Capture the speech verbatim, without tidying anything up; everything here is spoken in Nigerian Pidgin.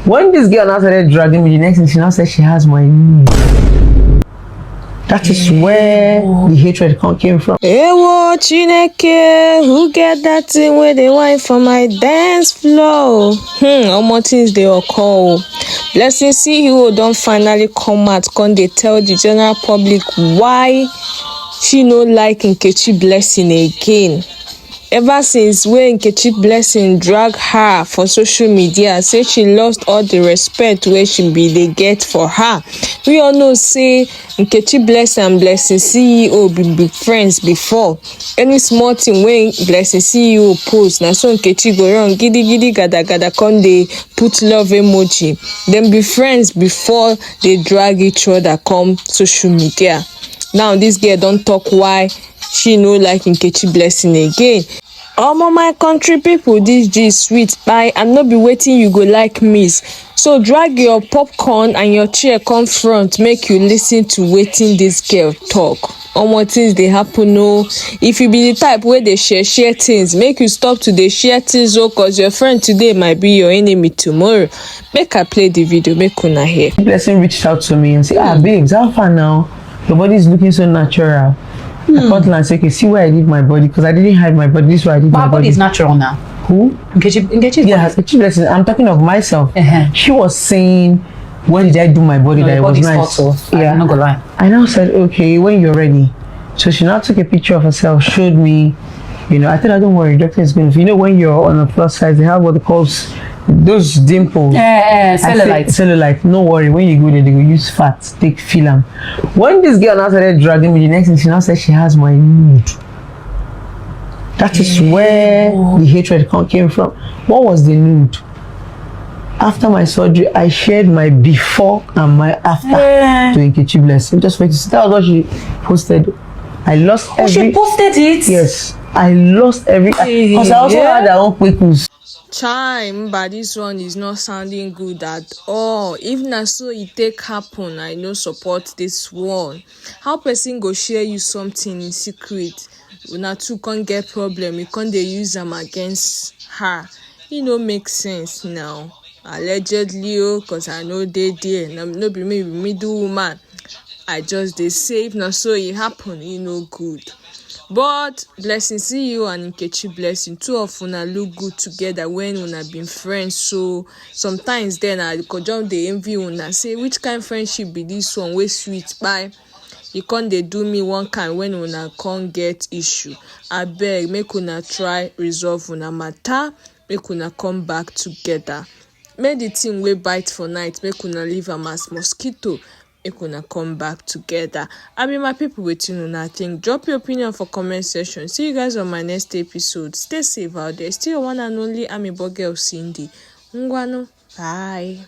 When this girl now started dragging me, the next thing she now said she has my knee. That is where the hatred come came from. Ewo Chineke, who get that thing where they wine for my dance floor? Hmm, omo, things dey occur o. Blessing C E O don finally come out, come dey tell the general public why she no like Nkechi Blessing again. Ever since wey Nkechi Blessing drag her for social media, say she lost all the respect wey she be dey get for her. We all know say Nkechi Blessing and Blessing C E O bin be friends before. Any small thing wey Blessing C E O post, na so Nkechi go run gidigidi gada gada come dey put love emoji. Dem be friends before they drag each other come social media. Now this girl don talk why she no like Nkechi Blessing again. Omo, my country people, this gist sweet kpai, and no be wetin you go like miss. So drag your popcorn and your chair come front, make you listen to wetin this girl talk. Omo, things dey happen o. If you be the type wey dey share share things, make you stop to dey share things o, cause your friend today might be your enemy tomorrow. Make I play the video, make una hear. Blessing reached out to me and said, "Ah, babes, how far now? Your body is looking so natural." I called her and said, "Okay, see where I did my body, because I didn't hide my body. This is where I did But my her body body." Is natural now. Who? Nkechi, Nkechi. Yeah, Nkechi Blessing. I'm talking of myself. Uh-huh. She was saying, "Where did I do my body No, that the it was body's nice?" hot, so I Yeah. no go lie. I now said, "Okay, when you're ready." So she now took a picture of herself, showed me. You know, I told her, "Don't worry, doctor is going to." You know, when you're on a plus size, they have what they call s- those dimples. Eh, eh, I said, cellulite. "Cellulite. No worry. When you go there, they will use fat, take film." When this girl now started dragging me, the next thing she now said she has my nude. That is where the hatred come, came from. What was the nude? After my surgery, I shared my before and my after Eh. to Nkechi Blessing. Just for you to see. That was what she posted. I lost Oh, every. She posted it. Yes, I lost every. Because I also Yeah. Had her own quick news. Chai, mba, this one is not sounding good at all. If na so e take happen, I no support this one. How person go share you something in secret? Una two come get problem, you come dey use am against her. E no make sense now. Allegedly o, cause I no dey there. No, no be me be middle woman. I just dey say if na so e happen, e no good. But Blessing C E O and Nkechi Blessing, two of una look good together when una been friends. So sometimes then I go just dey envy una, say which kind friendship be this one wey sweet kpai. E come dey do me one kind when una come get issue. Abeg, make una try resolve una matter, make una come back together. Make the thing wey bite for night, make una leave am as mosquito, make una come back together. Abi my people, wetin una think? Drop your opinion for comment section. See you guys on my next episode. Stay safe out there. Still your one and only Amebo girl, Cindy. Ngwanu, bye.